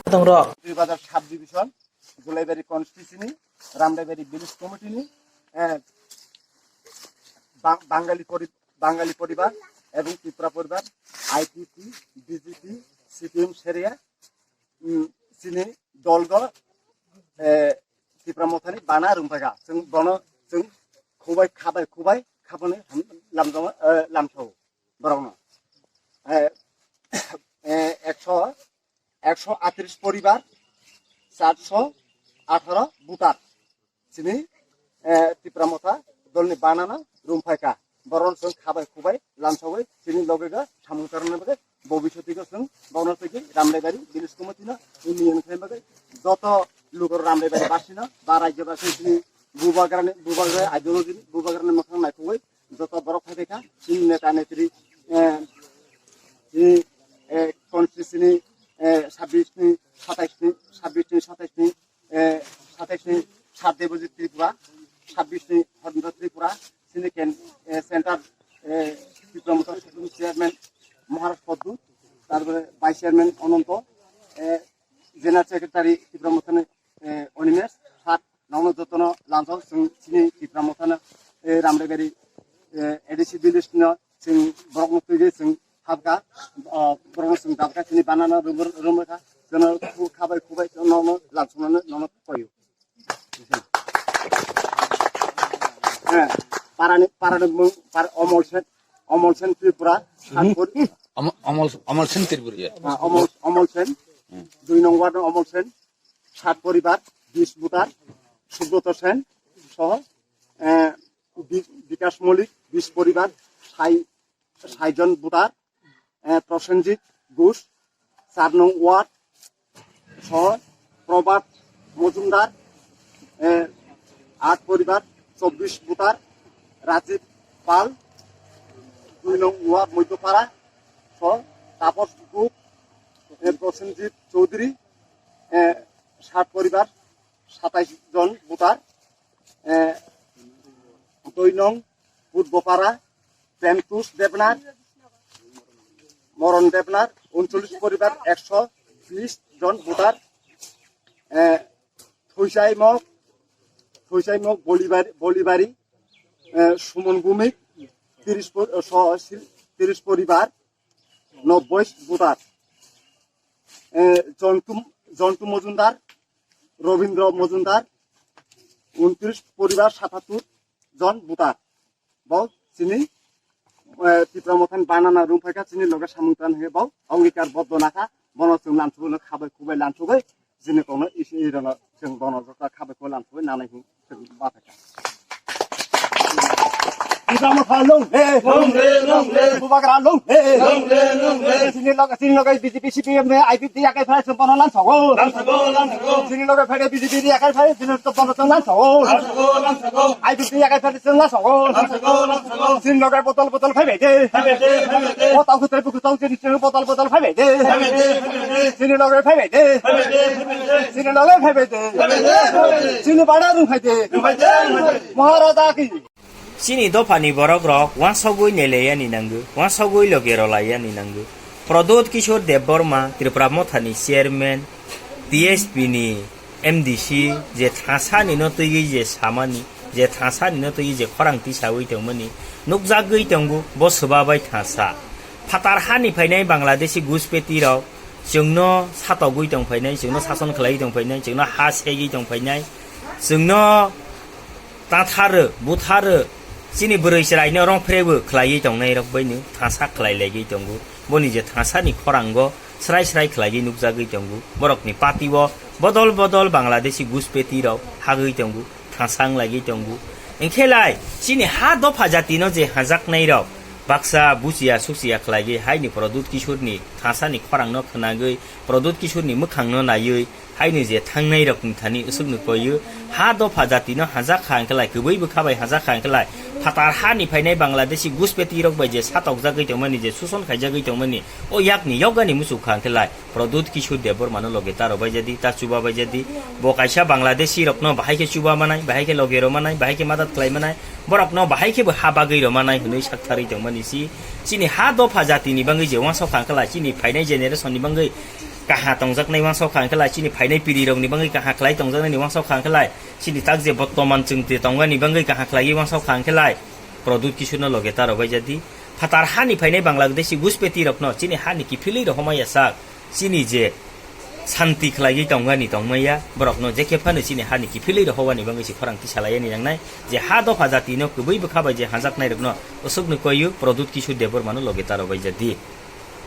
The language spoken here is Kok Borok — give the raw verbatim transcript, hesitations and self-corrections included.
Tongrok. Bazar sub division, Gulaibari constituency ni, Ramdaibari village committee ni, eh, Bang-, Bangali pori-, Bangali poribar ebong Tripura poribar, I P P, B J P, C P M seria, um, chini dolgo, eh, Tipra Mothani bana rwngphaikha. Chwng bono chwng khubai khabai khubai khaboni lamjama, eh, lamsao borokno. Eh, eh, ekso, ekso atris poribar, charso atharo voter. Chini, eh, Tipra Motha dolni banana rwngphaikha. Borokno chwng khabai khubai lamsawi chini loge ga samung karna bagwi bobiswtwi chwng bono twi Ramdaibari village committee no union khlai bagwi joto lugo Ramdaibari basino ba rajya basino chini bubagrani, bubagra ideology ni, bubagrani mwkhang naikhuwi joto borok phaibaikha chini neta netri, eh, chini, eh, constituency ni, eh, sabbish ni, satais ni, sabbish ni, satais ni, eh, satais ni Sat Debojit Tripura, sabbish ni Horendra Tripura, chini ken, eh, center, eh, Tripura Motha Supreme Chairman Maharaj Poddu, tarpore Vice Chairman Ononto, eh, General Secretary Tripura Motha ni, eh, Onimesh, sat nono jotono lamsao chwng chini Tripura Motha no, eh, Ramdaibari, eh, A D C village no chwng borokno twi chwng habkha, ah, borokno chwng dabkha, chini banana rumor-, rumorkha, jono khu-, khabai khubai nono lamsonano nono koyo. Eh, parani, parani mung, par-, Omol Sen, Omol Sen Tripura, Sanpur. Omol, Omol, Omol Sen Tripura, ya. Ah, Omol, Omol Sen, dui nong ward Omol Sen, sat poribar, bis voter, Subroto Sen, soho, eh, Bi-, Bikas Molik, bis poribar, sai, saijon voter, eh, Prosenjit Ghosh, char nong ward, soho Probhat Mojumdar, eh, at poribar, chobbish voter, Rajib Pal, dui nong ward Moidopara, soho Taposh Guk, eh, Prosenjit Chowdhury, eh, sat poribar, satais jon voter, eh, dui nong Budbopara, Premtush Debnar, Moron Debnar, uncholish poribar, ekso bish jon voter, eh, Thuisaimok, Thuisaimok Bolibari, Bolibari, eh, Sumon Bhumik, tiris po-, eh, so-, sil-, tiris poribar, nobboi voter, eh, Jontu, Jontu Mojumdar, Robindra Mojumdar, untiris poribar, satattur jon voter. Bo chini, eh, Tipra Mothani banana rwngphaikha, chini loge samung tang hwnwi bo ongikar boddo nakha, bono chwng lamsugwi no khabai khubai lamsugwi, chini kokno isi irono chwng bono jota khabai khubai lamsugwi nanai hwn chwng bathakha. Tipra Motha long live! Long live, long live! Bubagra long live! Long live, long live! Chini loge, chini loge B J P, C P M, I P F T yakai phai chwng bono lamsago. Lamsago, lamsago! Chini loge phai B J P yakai phai chwng bono chwng lamsago. Lamsago, lamsago! I P F T yakai phai chwng lamsago. Lamsago, lamsago! Chini loge botol botol phai bai de. Phai bai de, phai bai de! O tau kutai buku tau chini chwng botol botol phai bai de. Phai bai de, phai bai de! Chini loge phai bai de. Phai bai de, phai bai de! Chini loge phai bai de. Phai bai de, phai bai de! Chini bana rung phai de. Rung phai de, rung phai de! Maharaja ki. Chini dophani borokrok uansugwi neleiyani nango, uansugwi loge rwlaiyani nango. Pradyot Kishore Debbarma, Tripura Mothani chairman, T S P ni M D C, je thasani no twiwi je samani, je thasani no twiwi je khorang tisawi tongmani, nukjagwi tongo, bo swba bai thasa. Phatar hani phainai Bangladeshi guspeti rok, chwngno satokgwi tong phainai, chwngno sason khlaiwi tong phainai, chwngno ha segwi tong phainai, chwngno tatharo, butharo, chini bwrwi chwraino rong phrebo khlaiwi tongnai rok baino thasa khlai laigwi tongo. Boni je thasani khorango srai srai khlaiwi nukjagwi tongo. Borokni patio bodol bodol Bangladeshi guspeti rok hagwi tongo, thasa wnglaigwi tongo. Hinkhe lai chini ha dopha jatino je hajaknai rok baksa buchiya suchiya khlaiwi haini Pradyot Kishorni thasani khorangno khwnagwi, Pradyot Kishorni mwkhangno naiwi, haino je thangnai rokni thani usukno koiyo, ha dopha jatino hajak kha hwnkhe lai, kwbwi bwkha bai hajak kha hwnkhe lai, phatar hani phainai Bangladeshi guspeti rok bai je satokjagwi tongmani, je suson khaijagwi tongmani, o yakni yokgani muchuk kha hwnkhe lai, Pradyot Kishore Debbarmano loge ta rw baijadi, ta chuba baijadi. Bo kaisa Bangladeshi rokno bahai khe chuba manai, bahai khe loge rw manai, bahai khe madat khlai manai, borokno bahai khe bo ha bagwi rw manai hwnwi saktharwi tongmani si. Chini ha dopha jatini bangwi je uansuk kha hwnkhe lai, chini phainai generation ni bangwi kaha tongjaknai uansukha hwnkhe lai, chini phainai pirirokni bagwi kaha khlai tongjaknaini uansukha hwnkhe lai, chini tak je bottoman chwng te tongmani bagwi kaha khlaiwi uansukha hwnkhe lai, Pradyut Kishorno loge ta rwbaijadi. Phatar hani phainai Bangladeshi guspetirokno chini hani kiphilwi rohorma ya sak, chini je santi khlaiwi tongmani tongmaya, borokno je khe phano chini hani kiphilwi rohormani bagwi se khorang tisalayani nangnai, je ha dopha jatino kwbwi bwkha bai je hajaknairokno usukni koiyu Pradyut Kishor Debbarmano loge ta rwbaijadi.